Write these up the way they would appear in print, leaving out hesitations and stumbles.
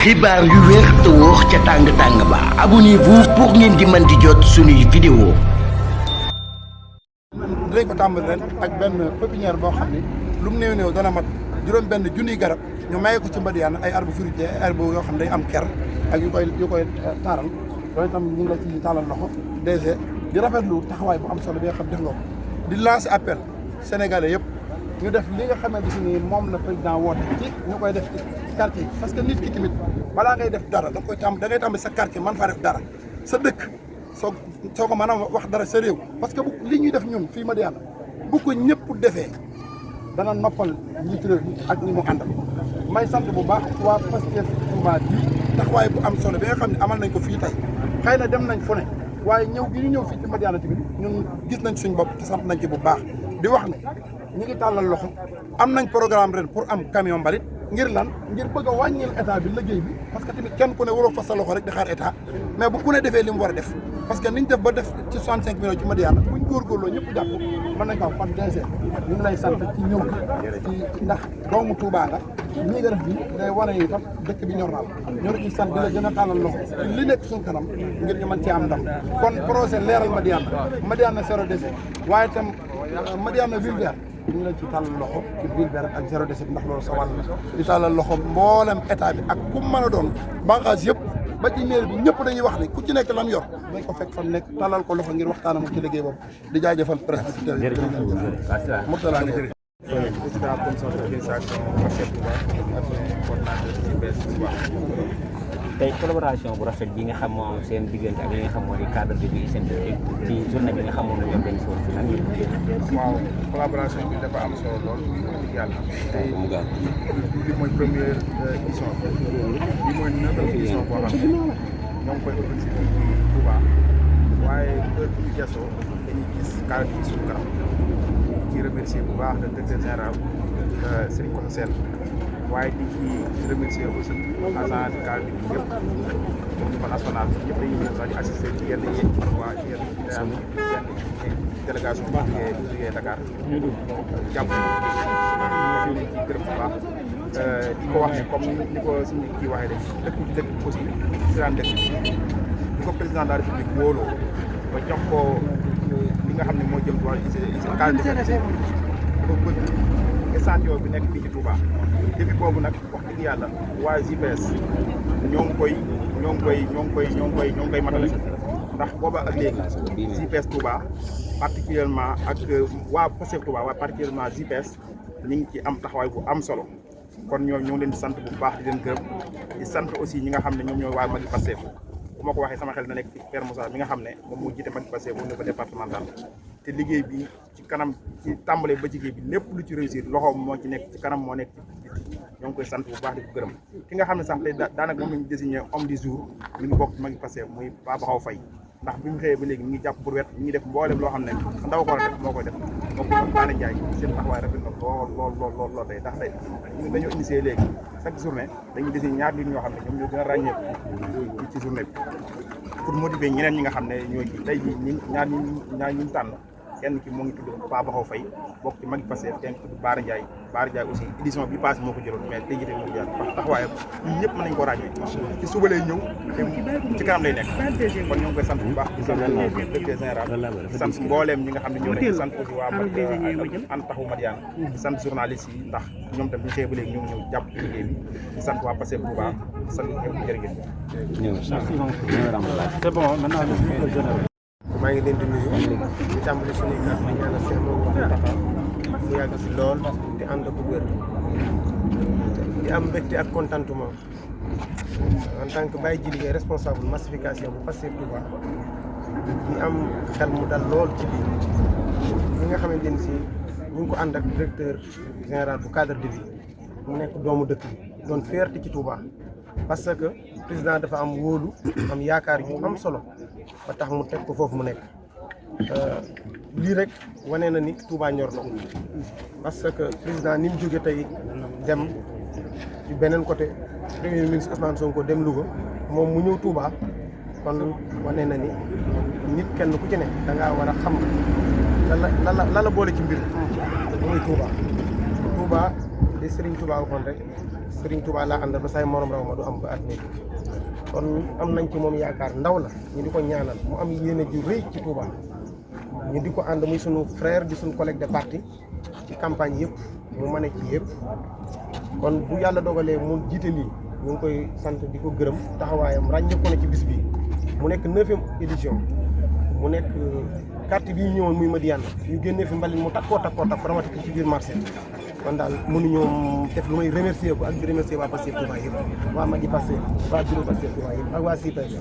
xibaar yu wér te wóor ca tàng-tàng ba abonnez-vous pour ngeen di mën di jot suñuy vidéo. dinañ ko tàmbali ren ak benn pépinière boo xam ni lu mu néew dana mat juróom benn junniy garab ñu maye ko ci Madiyana ay arbre fruitier ay arbre yoo xam ne day am ker ak yu koy taaral loolu itam ñu ngi la ci taalal loxo DG di rafetlu taxawaay bu am solo bi nga xam def nga ko di lancer appel sénégalais yëpp ñu def li nga xamante ni moom la président woote ci ñu koy def ci quartier yi parce que nit ki tamit balaa ngay def dara da ngay tàmbali sa quartier man faa def dara sa dëkk soo ko mën a wax dara sa réew parce que bu li ñuy def ñun fii Madiyana bu ko ñëpp defee dana noppal njiitu réew mi ak ñi mu àndal may sant bu baax waa Pastef Touba bii taxawaay bu am solo bi nga xam ne amal nañ ko fii tey xëy na dem nañ fu ne waaye ñëw gi ñu ñëw fii ci Madiyana tamit ñun gis nañ suñ bopp te sant nañ ci bu baax di wax ne ñu ngi tàllal loxo am nañ programme ren pour am camion mbalit ngir lan ngir bëgg a wàññil état bi liggéey bi parce que tamit kenn ku ne waroo fas sa loxo rek di xaar état mais bu ku ne defee li mu war a def parce que niñ def ba def ci 65 millions ci Madiyana buñ góorgóorloo ñëpp jàpp mën nañ ko am kon DG ñu ngi lay sant ci ñëw ci ndax doomu Touba nga ñi nga def bi day wane yi tam dëkk bi ñor naal ñoo ngi sant di la gën a tàllal loxo li nekk suñ kanam ngir ñu mën ci am ndam kon projet leeral Madiyana zéro déchet waaye itam Madiyana ville verte ñu ngi leen ci tàllal loxo ci ville verte ak zéro déchet ndax loolu sa wàll la di tàllal loxo mboolem état bi ak ku mën a doon bànqaas yëpp ba ci mairie bi ñëpp dañuy wax ne ku ci nekk lam yor dañ ko fekk fan nekk tàllal ko loxo ngir waxtaanam ci liggéey boobu di jaajëfal presse Mourtala président commission d'organisation Pastef Touba ak coordinateur ci bees Touba. tey collaboration bu rafet bi nga xam moo am seen diggante ak li nga xam moo di cadre de vie scientifique ci journée bi nga xam moom la ñu organisé woon fii nag waaw collaboration bi dafa am solo lool yàlla tey bi mooy première édition bi mooy 9e édition boo xam ne ñoo ngi koy organisé fii ci Touba waaye heure bu ñu jasoo dañuy gis cadre bi suñu kanam ci remercier bu baax le directeur général Serigne Kosso Sène waaye di ci remercier aussi agent de cadre bi yëpp au niveau national ñëpp dañuy ñëw sax di assister ci yenn yi waa yenn délégation bi liggéey Dakar jàpp ci gërëm bu baax di ko wax ne comme ni ko suñu kii waxee rek dëkk ci dëkk aussi si daan dëkk di ko président de la République wóoloo ba jox ko li nga xam ne moo jëm ci wàllu cadre dafa bëgg échantillon bi nekk fii ci Touba depuis boobu nag wax dëgg yàlla waa JPS ñoo ngi koy matale ndax booba ak léegi JPS Touba particulièrement ak waa Pastef Touba waa particulièrement JPS ñu ngi ci am taxawaay bu am solo kon ñoo ngi leen di sant bu baax di leen gërëm di sant aussi ñi nga xam ne ñoom ñooy waa Magui Pastef bu ma ko waxee sama xel na nekk ci Père Moussa mi nga xam ne moom moo jiite Magui Pastef au niveau départemental te liggéey bi ci kanam ci tàmbale ba liggéey bi lépp lu ci réussir loxoom moo ci nekk ci kanam moo nekk ci ñoo ngi koy sant bu baax di ko gërëm ki nga xam ne sax tey daanaka moom lañu désigné homme du jour mi ngi bokk ci Magui Pastef muy Papa Xaw Faye ndax bi mu xëyee ba léegi mi ngi jàpp pour wet mi ngi def mboolem loo xam ne ndaw ko war a def moo koy def donc moom Baana Ndiaye seen taxawaay rafet na lool tey ndax tey ñun dañoo initié léegi chaque journée dañuy désigné ñaar nit ñoo xam ne ñoom ñoo gën a ràññeeku ci journée bi pour motiver ñeneen ñi nga xam ne ñooy tey jii ñaar ñu tànn kenn ki moo ngi tudd Papa Xaw Faye bokk ci Magui Pastef kenn ki tudd Baara Ndiaye aussi édition bi passé moo ko jëloon mais tey jii moo ko jël parce que taxawaayam ñun ñëpp mën nañ ko ràññee ci suba lay ñëw te ci kanam lay nekk kon ñoo ngi koy sant bu baax di sant directeur général di sant mbooleem ñi nga xam ne ñoo nekk sant aussi waa ànd taxawu Madiyana di sant journaliste yi ndax ñoom tam ñu xëy ba léegi ñoo ñëw jàpp ci liggéey bi di sant waa Pastef bu baax di sant ñëpp jërëjëf c'est bon maintenant maa ngi leen di nuyu di tàmbali suñuy kàddu di ñaanal seen moom taxaw mu yàgg fi lool di ànd ak wér di am mbégte ak contentement en tant que Baye Djily Gueye responsable massification bu Pastef Touba ñu am xel mu dal lool ci lii ñi nga xamante ni si ñu ngi ko ànd ak directeur général bu cadre de vie mu nekk doomu dëkk bi doon fierté ci Touba parce que président dafa am wóolu am yaakaar yu am solo ba tax mu teg ko foofu mu nekk lii rek wane na ni Touba ñor na ko parce que président ni mu jóge tey dem ci beneen côté premier ministre Ousmane Sonko dem Louga moom mu ñëw Touba kon wane na ni nit kenn ku ci ne da ngaa war a xam la boole ci mbir muy Touba li Serigne Touba waxoon rek Serigne Touba laa àndal ba say morom raw ma du am ba at mi kon am nañ ci moom yaakaar ndaw la ñu di ko ñaanal mu am yéene ju rëy ci Touba ñu di ko ànd muy sunu frère di sunu collègue de parti ci campagne yëpp mu mën ci yëpp kon bu yàlla dogalee mu jiite lii ñu ngi koy sant di ko gërëm taxawaayam ràññeeku na ci bis bi mu nekk 9e édition mu nekk carte bi ñëwoon muy Madiyana ñu génnee fi mbalit mu takkoo rawatina ci biir marché kon daal mënuñoo def lu may remercier ko ak di remercier waa Pastef Touba yëpp waa Madi Pastef waa bureau Pastef Touba yëpp ak waa CPS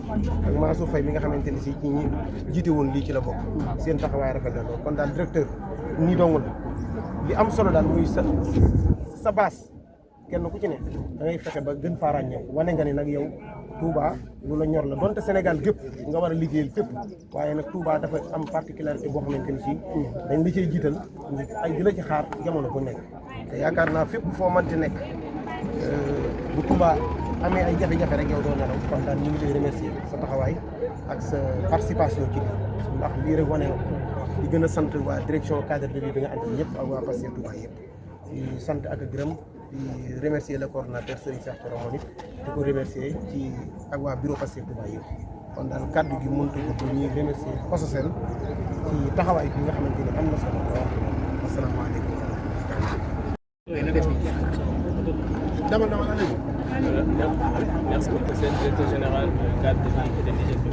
ak Mansour Faye mi nga xamante ni si ci ñi jiite woon lii ci la bokk seen taxawaay rafet na lool kon daal directeur nii dongul li am solo daal muy sa baas kenn ku ci ne da ngay fexe ba gën faa ràññeeku wane nga ne nag yow Touba lu la ñor la donte Sénégal gépp nga war a liggéeyal fépp waaye nag Touba dafa am particularité boo xamante ni si dañ li cay jiital ay di la ci xaar jamono bu nekk te yaakaar naa fépp foo mënti nekk bu Touba amee ay jafe-jafe rek yow doo nelaw kon daal ñu ngi lay remercier sa taxawaay ak sa participation ci ndax lii rek wane na di gën a sant waa direction cadre de vie bi nga àndal ñëpp ak waa Pastef Touba yëpp di sant ak gërëm di remercier le coordonnateur Serigne Cheikh Thioro moom it di ko remercier ci ak waa bureau Pastef Touba yëpp kon daal kaddu gi mënut a ko ñuy remercier Kososel ci taxawaay bi nga xamante ni am na solo lool asalaamaaleykum. Merci beaucoup, c'est le directeur général du cadre de vie et des DGP.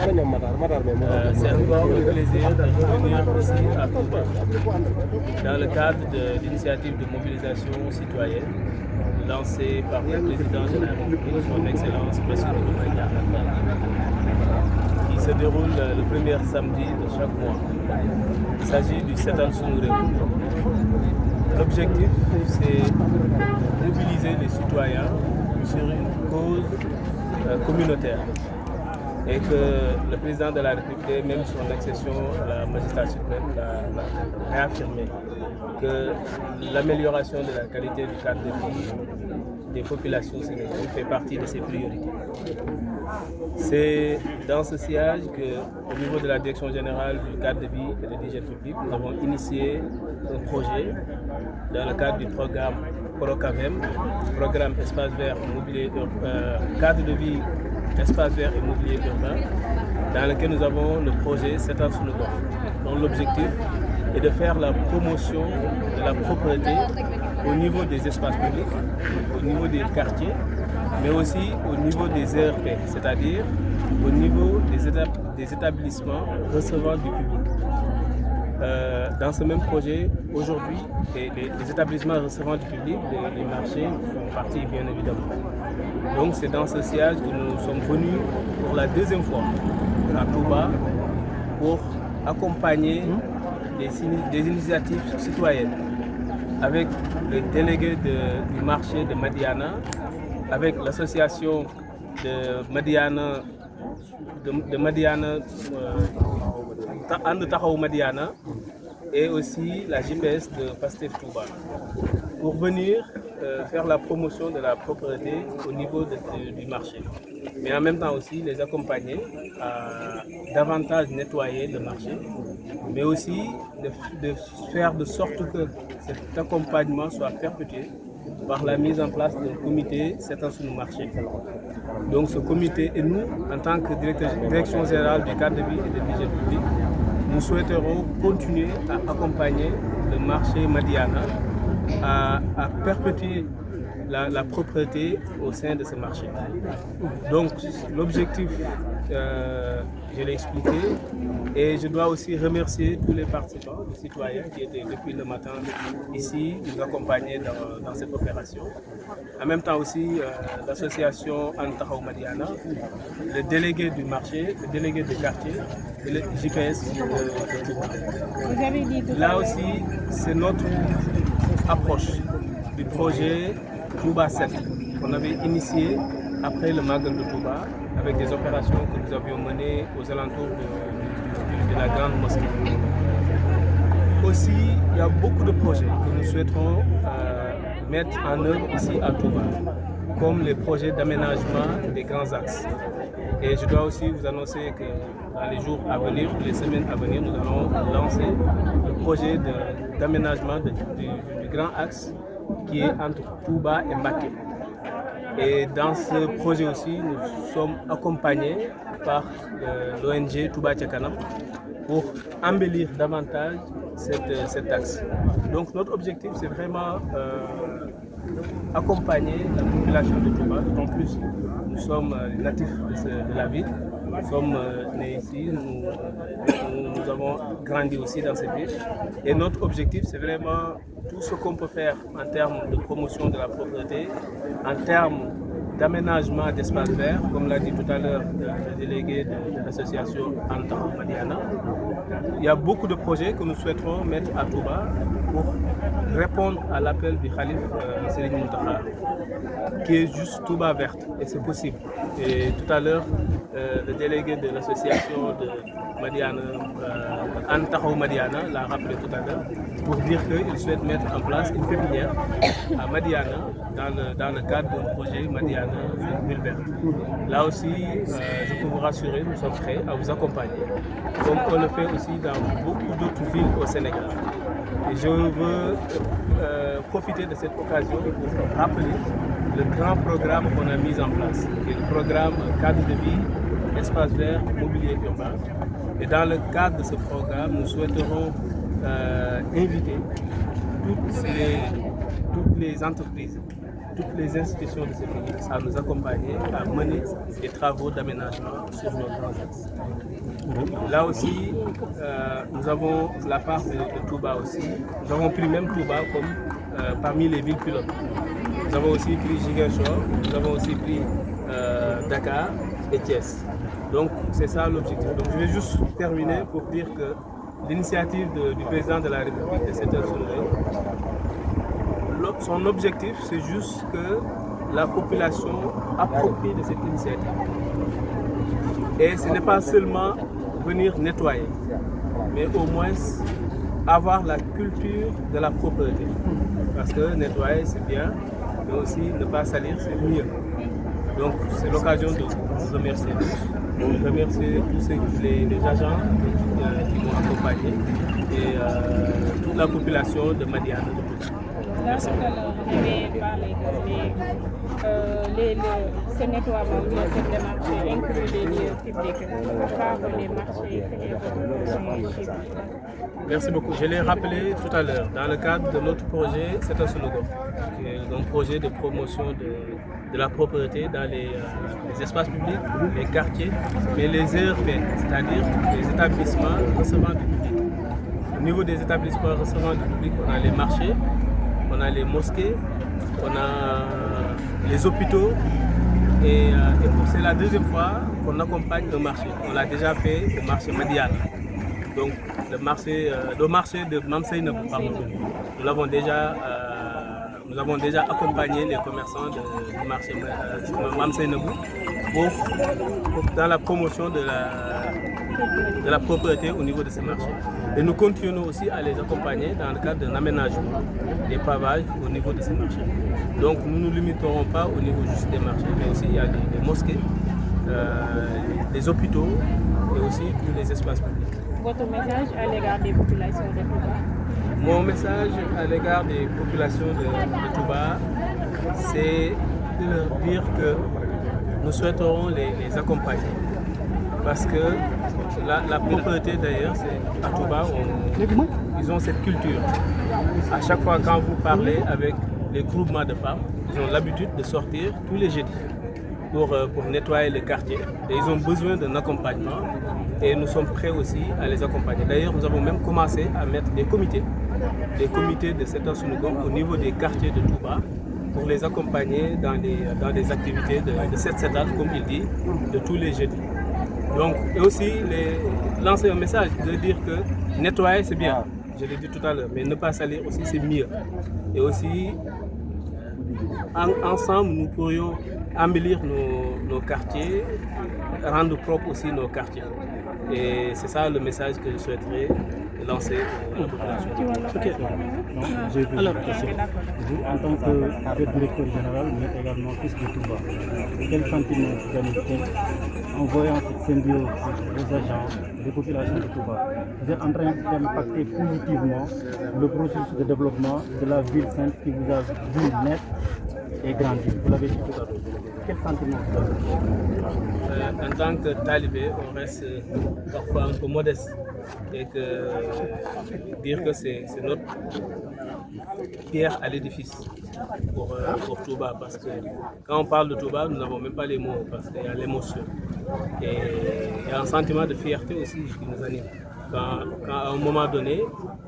C'est un grand plaisir de revenir ici à Touba dans le cadre de l'initiative de mobilisation citoyenne lancée par le président de la République, son Excellence Bassirou Diomaye Diakhar Faye, qui se déroule le premier samedi de chaque mois. Il s'agit du Setal Sunu Réew. L'objectif, c'est mobiliser les citoyens sur une cause communautaire et que le président de la République, même son accession à la magistrature suprême, l'a réaffirmé que l'amélioration de la qualité du cadre de vie des populations sénégalaises fait partie de ses priorités. C'est dans ce sillage qu'au niveau de la direction générale du cadre de vie et de l'hygiène publique, nous avons initié un projet dans le cadre du programme PROCAVEM, programme espace vert mobilier cadre de vie, espace vert et mobilier urbain, dans lequel nous avons le projet Setal Sunu Gox, dont l'objectif est de faire la promotion de la propreté au niveau des espaces publics, au niveau des quartiers, mais aussi au niveau des ERP, c'est-à-dire au niveau des établissements recevant du public. Dans ce même projet, aujourd'hui, les établissements recevant du public, les marchés font partie bien évidemment. Donc c'est dans ce sillage que nous sommes venus pour la deuxième fois à Touba pour accompagner des initiatives citoyennes avec les délégués du marché de Madiyana, avec l'association de Madiyana, And Taxawu Madiyana et aussi la GPS de Pastef Touba pour venir faire la promotion de la propreté au niveau du marché, mais en même temps aussi les accompagner à davantage nettoyer le marché, mais aussi de faire de sorte que cet accompagnement soit perpétué par la mise en place d'un comité Setal Sunu Marché. Donc ce comité et nous, en tant que direction générale du cadre de vie et de l'hygiène publique, nous souhaiterons continuer à accompagner le marché Madiyana à perpétuer la propreté au sein de ce marché. Donc l'objectif, je l'ai expliqué, et je dois aussi remercier tous les participants, les citoyens qui étaient depuis le matin ici, nous accompagner dans cette opération. En même temps aussi l'association And Taxawu Madiyana, le délégué du marché, le délégué du quartier et le GPS de Touba. Là aussi, c'est notre approche du projet Touba 7 qu'on avait initié après le Magal de Touba avec des opérations que nous avions menées aux alentours de la grande mosquée. Aussi, il y a beaucoup de projets que nous souhaiterons mettre en œuvre ici à Touba, comme les projets d'aménagement des grands axes. Et je dois aussi vous annoncer que dans les jours à venir, les semaines à venir, nous allons lancer le projet d'aménagement du grand axe qui est entre Touba et Mbacké. Et dans ce projet aussi, nous sommes accompagnés par l'ONG Touba Ca Kanam pour embellir davantage cet axe. Donc notre objectif, c'est vraiment accompagner la population de Touba. En plus, nous sommes natifs de la ville, nous sommes nés ici, nous avons grandi aussi dans cette ville. Et notre objectif, c'est vraiment tout ce qu'on peut faire en termes de promotion de la propriété, en termes d'aménagement d'espaces verts, comme l'a dit tout à l'heure le délégué de l'association Anta Madiana. Il y a beaucoup de projets que nous souhaiterons mettre à Touba pour répondre à l'appel du Khalif Serigne Mountakha, qui est juste Touba verte, et c'est possible. Et tout à l'heure, le délégué de l'association de Madiana, Anta Madiana, l'a rappelé tout à l'heure, pour dire qu'il souhaite mettre en place une pépinière à Madiana dans le cadre d'un projet Madiana Ville Verte. Là aussi, je peux vous rassurer, nous sommes prêts à vous accompagner, comme on le fait aussi dans beaucoup d'autres villes au Sénégal. Et je veux profiter de cette occasion pour rappeler le grand programme qu'on a mis en place, qui est le programme Cadre de vie, Espace vert, Mobilier urbain. Et dans le cadre de ce programme, nous souhaiterons inviter toutes les entreprises, toutes les institutions de ce pays à nous accompagner, à mener des travaux d'aménagement sur nos grands axes. Là aussi, nous avons la part de Touba aussi. Nous avons pris même Touba comme parmi les villes pilotes. Nous avons aussi pris Ziguinchor, nous avons aussi pris Dakar et Thiès. Donc c'est ça l'objectif. Donc je vais juste terminer pour dire que l'initiative du président de la République de cette son objectif, c'est juste que la population approprie de cette initiative. Et ce n'est pas seulement venir nettoyer, mais au moins avoir la culture de la propreté. Parce que nettoyer, c'est bien, mais aussi ne pas salir, c'est mieux. Donc c'est l'occasion de vous remercier tous. De remercier tous les agents qui m'ont accompagné et toute la population de Madiana. Merci. Tout à l'heure, vous avez parlé de ce nettoiement, cette démarche inclut les lieux publics, par les marchés et Merci beaucoup. Je l'ai rappelé tout à l'heure, dans le cadre de notre projet C'est un slogan, qui est un projet de promotion de la propriété dans les espaces publics, les quartiers, mais les ERP, c'est-à-dire les établissements recevant du public. Au niveau des établissements recevant du public, on a les marchés, on a les mosquées, on a les hôpitaux et c'est la deuxième fois qu'on accompagne le marché. On l'a déjà fait au marché Madiana. Donc le marché de Mamseyne, nous avons déjà accompagné les commerçants du marché Mamseyne dans la promotion de la propriété au niveau de ces marchés. Et nous continuons aussi à les accompagner dans le cadre d'un aménagement des pavages au niveau de ces marchés. Donc nous ne nous limiterons pas au niveau juste des marchés, mais aussi il y a des mosquées, des hôpitaux et aussi tous les espaces publics. Votre message à l'égard des populations de Touba? Mon message à l'égard des populations de Touba, c'est de leur dire que nous souhaiterons les accompagner. Parce que la propriété d'ailleurs, c'est à Touba, ils ont cette culture. À chaque fois quand vous parlez avec les groupements de femmes, ils ont l'habitude de sortir tous les jeudis pour nettoyer le quartier. Et ils ont besoin d'un accompagnement et nous sommes prêts aussi à les accompagner. D'ailleurs, nous avons même commencé à mettre des comités de Setan Sunugon au niveau des quartiers de Touba pour les accompagner dans des activités de cette Setan, comme il dit, de tous les jeudis. Donc, et aussi lancer un message de dire que nettoyer c'est bien, je l'ai dit tout à l'heure, mais ne pas salir aussi c'est mieux. Et aussi, ensemble, nous pourrions embellir nos quartiers, rendre propres aussi nos quartiers. Et c'est ça le message que je souhaiterais lancer à la population. Alors, vous, en tant que directeur général, mais également fils de Touba, quel sentiment vous avez en voyant cette symbiose des agents, des populations de Touba? Vous êtes en train d'impacter positivement le processus de développement de la ville sainte qui vous a vu naître et grandir. Vous l'avez dit tout à l'heure. Quel sentiment vous avez? En tant que talibé, on reste parfois un peu modeste et que dire que c'est notre pierre à l'édifice pour Touba, parce que quand on parle de Touba, nous n'avons même pas les mots parce qu'il y a l'émotion et il y a un sentiment de fierté aussi qui nous anime. Quand à un moment donné,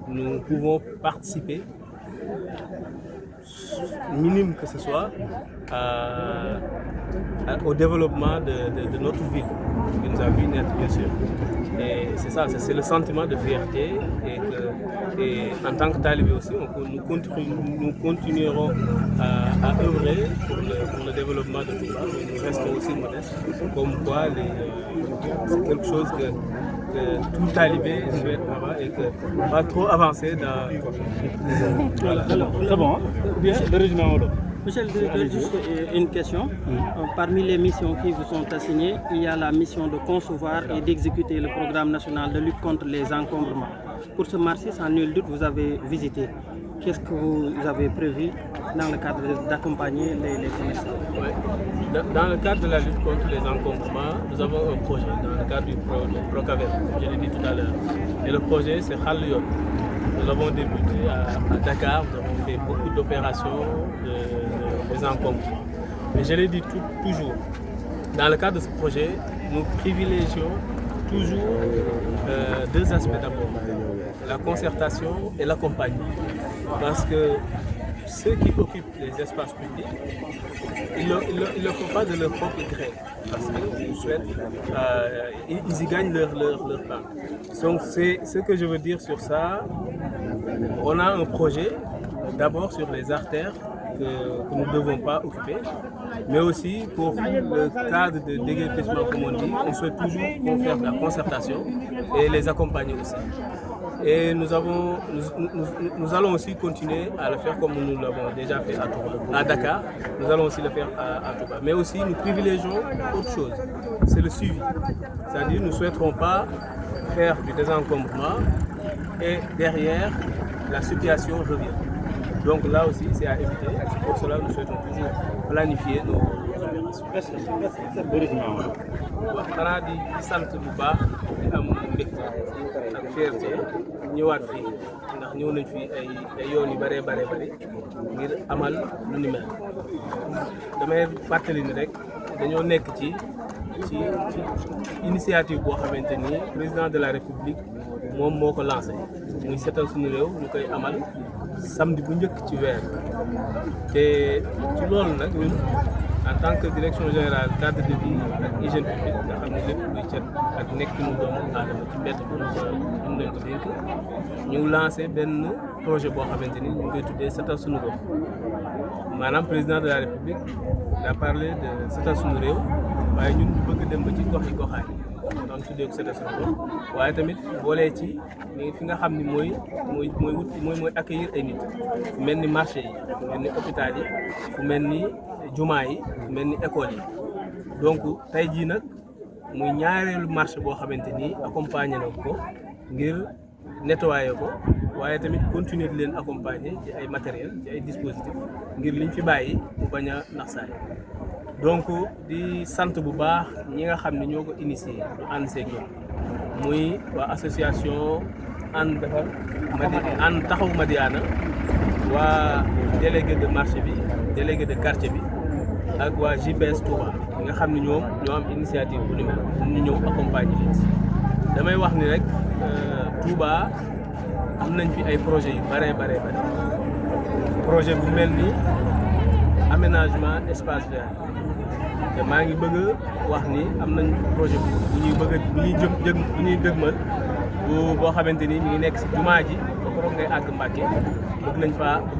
nous pouvons participer, minime que ce soit, au développement de notre ville, qui nous a vu naître, bien sûr. Et c'est ça, c'est le sentiment de fierté. Et en tant que talibé aussi, nous continuerons à œuvrer pour le développement de tout ça. Nous restons aussi modestes, comme quoi c'est quelque chose que tout talibé souhaite là-bas et que pas trop avancer dans... Voilà. C'est bon, hein? Bien, le résumé en Wolof. Monsieur le directeur, juste une question. Parmi les missions qui vous sont assignées, il y a la mission de concevoir et d'exécuter le programme national de lutte contre les encombrements. Pour ce marché, sans nul doute, vous avez visité. Qu'est-ce que vous avez prévu dans le cadre d'accompagner les commerçants? Ouais. Dans le cadre de la lutte contre les encombrements, nous avons un projet dans le cadre du Procavet, comme je l'ai dit tout à l'heure. Et le projet, c'est Xal Yoon. Nous avons débuté à Dakar, nous avons fait beaucoup d'opérations des encombrements. Mais je l'ai dit toujours, dans le cadre de ce projet, nous privilégions toujours deux aspects d'abord, la concertation et l'accompagnement. Parce que ceux qui occupent les espaces publics, ils ne font pas de leur propre gré, parce qu'ils souhaitent, ils y gagnent leur pain. Donc c'est ce que je veux dire sur ça. On a un projet d'abord sur les artères que nous ne devons pas occuper, mais aussi pour le cadre de déguerpissement, comme on dit, on souhaite toujours qu'on fasse de la concertation et les accompagner aussi. Et nous allons aussi continuer à le faire comme nous l'avons déjà fait à Dakar. Nous allons aussi le faire à Touba. Mais aussi, nous privilégions autre chose, c'est le suivi. C'est-à-dire, nous ne souhaiterons pas faire du désencombrement et derrière, la situation revient. Donc là aussi, c'est à éviter. C'est pour cela que nous souhaitons toujours planifier nos opérations. xanaa di sant bu baax di am mbégte ak fierté ñëwaat fii ndax ñëw nañ fi ay yoon yu bëree bëri ngir amal lu ni mel damay fàttali ni rek dañoo nekk ci initiative boo xamante ni président de la république moom moo ko lancé muy setal suñu réew ñu koy amal samedi bu njëkk ci weer te ci loolu nag ñun en tant que direction générale cadre de vie ak hygiène publique nga xam ne lépp luy cet ak nekkinu doomu aadama ci mbedd bi ñu nañ ko dénk ñu lancé benn projet boo xamante ni ñu ngi koy tuddee setal suñu gox maanaam président de la république a parlé de setal suñu réew waaye ñun ñu bëgg dem ba ci gox yi goxaan yi doon tuddee ko setal suñu gox waaye tamit boolee ci fi nga xam ni mooy accueillir ay nit fu mel ni marché yi fu mel ni hôpital yi fu mel ni jumaa yi fu mel ni école yi donc tey jii nag muy ñaareelu marché boo xamante ni accompagné na ko ngir nettoyer ko waaye tamit continuer di leen accompagner ci ay matériel ci ay dispositifs ngir liñ fi bàyyi mu bañ a naxsaay donc di sant bu baax ñi nga xam ne ñoo ko initié ñu ànd seeg ñoom muy waa association ànd taxawu Madiyana waa délégué de marché bi délégué de quartier bi ak waa JPS Touba nga xam ne ñoom ñoo am initiative bu ni mel ñu ñëw accompagner leen si damay wax ni rek Touba am nañ fi ay projets yu bare projet bu mel ni aménagement espace vert te maa ngi bëgg a wax ni am nañ projet bu ñuy dëgmal boo xamante ni ñu ngi nekk si jumaa ji ba ko ngay àgg Mbàkke bëgg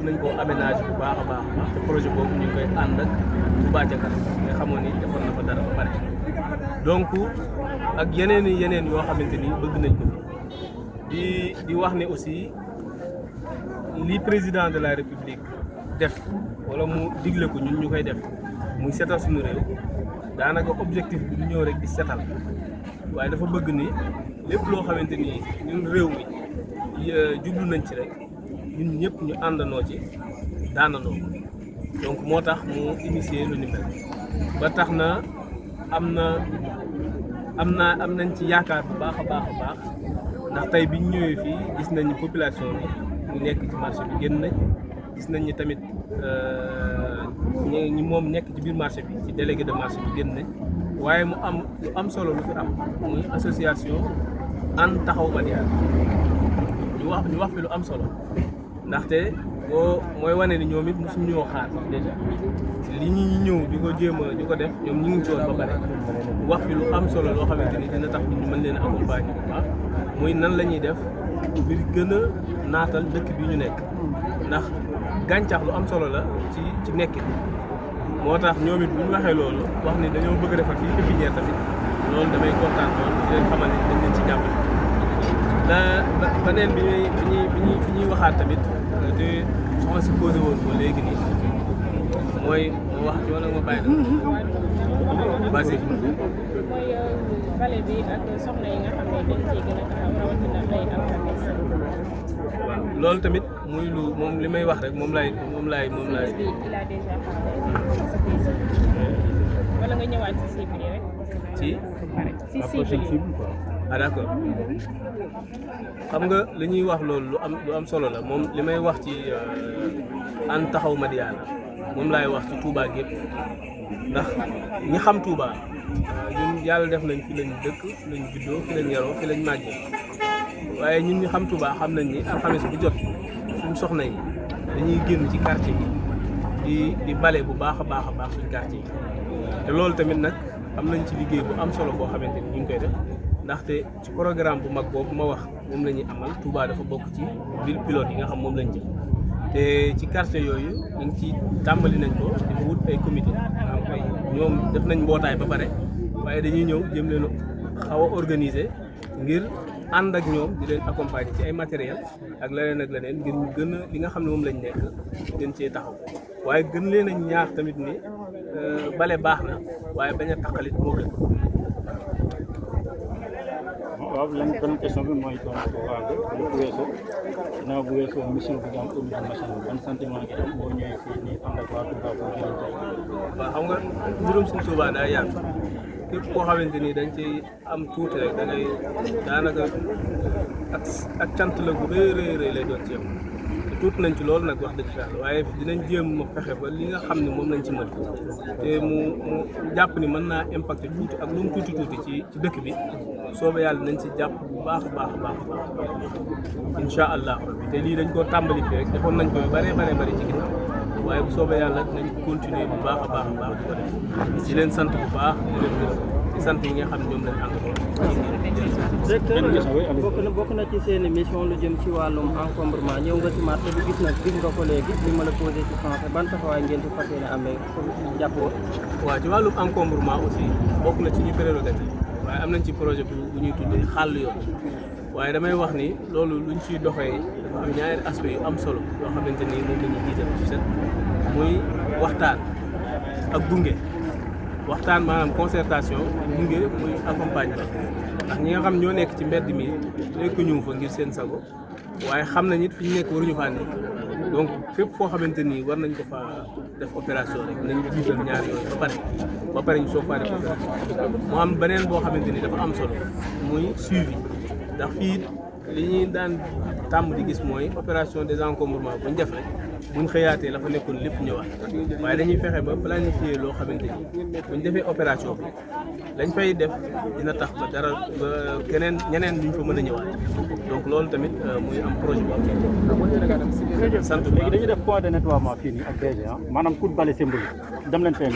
nañ koo aménager bu baax a baax te projet boobu ñu ngi koy ànd ak Touba ca kanam nga xamoon ni defoon na fa dara ba pare donc ak yeneen yoo xamante ni bëgg nañ ko di wax ne aussi li président de la république def wala mu digle ko ñun ñu koy def muy setal suñu réew daanaka objectif bi du ñëw rek di setal waaye dafa bëgg ni lépp loo xamante ni ñun réew mi jublu nañ ci rek ñun ñëpp ñu àndandoo ci daanandoo donc moo tax mu initier lu ni mel ba tax na am nañ ci yaakaar bu baax a baax ndax tey bi ñu ñëwee fii gis nañ ni population bi ñu nekk ci marché bi génn nañ gis nañ ni tamit ñi moom nekk ci biir marché bi ci délégué de marché bi génn nañ waaye mu am lu am solo lu fi am muy association ànd taxaw Madiyana ñu wax fi lu am solo ndaxte mooy wane ni ñoom it mosuñ ñoo xaar déjà li ñu ñëw di ko jéem a di ko def ñoom ñu ngi ci woon ba pare wax fi lu am solo loo xamante ni dina tax ñu mën leen a accompagner bu baax muy nan la ñuy def ngir gën a naatal dëkk bi ñu nekk ndax gàncax lu am solo la ci nekkin moo tax ñoom it bu ñu waxee loolu wax ni dañoo bëgg a defar fii pépinière tamit loolu damay kontaan lool di leen xamal ni dañ leen ci jàppale. beneen bi ñuy waxaat tamit te soxna si posé woon ko léegi nii mooy ma wax ci wala ma bàyyi la basi mooy bale bi ak soxna yi nga xam ne dañ ciy gën a taxaw rawatina ay alxames. waaw loolu tamit muy lu moom li may wax rek moom laay il a déjà wala nga ñëwaat ci cible yi rek. ci cible yi. ah d'accord xam nga li ñuy wax loolu lu am solo la moom li may wax ci ànd taxaw Madiyana moom laay wax ci Touba gépp ndax ñi xam Touba ñun yàlla def nañ fi lañ dëkk fi lañ juddoo fi lañ yaroo fi lañ màggee waaye ñun ñi xam Touba xam nañ ni alxames bu jot suñ soxna yi dañuy génn ci quartier yi di bale bu baax a baax suñ quartier yi te loolu tamit nag am nañ ci liggéey bu am solo boo xamante ni ñu ngi koy def ndaxte ci programme bu mag boobu ma wax moom la ñuy amal Touba dafa bokk ci ville pilote yi nga xam moom lañ jël te ci quartier yooyu ñu ngi ci tàmbali nañ ko dafa wut ay comité ñoom def nañ mbootaay ba pare waaye dañuy ñëw jëm leen xaw a organiser ngir ànd ak ñoom di leen accompagner ci ay matériel ak leneen ngir ñu gën a li nga xam ne moom lañ nekk gën cee taxaw waaye gën leen a ñaax tamit ni bale baax na waaye bañ a taqalit moo gën. waaw benn question bi mooy donc waaw bu weesoo ginnaaw bu weesoo mission bi nga am au niveau national ban sentiment nga am boo ñëwee fii nii ànd ak waa Touba boo jëlee tey. waaw xam nga mbirum suñu Touba daa yaatu képp koo xamante ni dañ ci am tuuti rek da ngay daanaka ak cant la gu rëy lay doon ci yow te tuuti nañ ci loolu nag wax dëgg yàlla waaye dinañ jéem a fexe ba li nga xam ne moom lañ ci mën te mu jàpp ni mën naa impacté tuuti ak lu mu tuuti ci dëkk bi soobee yàlla nañ ci jàpp bu baax a baax incha allah te lii dañ koo tàmbali fii rek defoon nañ ko yu bëree ci ginnaaw waaye bu soobee yàlla nañ continuer bu baax a baax di ko def di leen sant bu baax di leen gërëm di sant yi nga xam ne ñoom lañ ànd ko. directeur bokk na ci seen mission lu jëm ci wàllum encombrement ñëw nga ci marché bi gis nga ko léegi li ma la posé ci français ban taxawaay ngeen di fas yéene amee jàppoo. waaw ci wàllum encombrement aussi bokk na ci ñu prérogative waaye am nañ ci projet bu ñuy tuddee xàll yoon waaye damay wax ni loolu luñ ciy doxee dafa am ñaari aspect yu am solo yoo xamante ni moom la ñuy jiital ci set muy waxtaan ak gunge waxtaan maanaam concertation gunge muy accompagnement ndax ñi nga xam ñoo nekk ci mbedd mi nekkuñu fa ngir seen sago waaye xam nañ it fi ñu nekk waruñu faa nekk donc fépp foo xamante ni war nañ ko fa def opération rek nañ jiital ñaar yooyu ba pare ñu soog faa def opération mu am beneen boo xamante ni dafa am solo muy suivi ndax fii li ñuy daan tàmm di gis mooy opération désencombrement buñ def rek buñ xëyaatee la fa nekkoon lépp ñëwaat waaye dañuy fexe ba planifier loo xamante ni buñ defee opération bi lañ fay def dina tax ba dara ba ñeneen duñ fa mën a ñëwaat donc loolu tamit muy am projet bu am sant léegi dañuy def point de nettoiement fii nii ak DG maanaam ku bale seen dem leen fee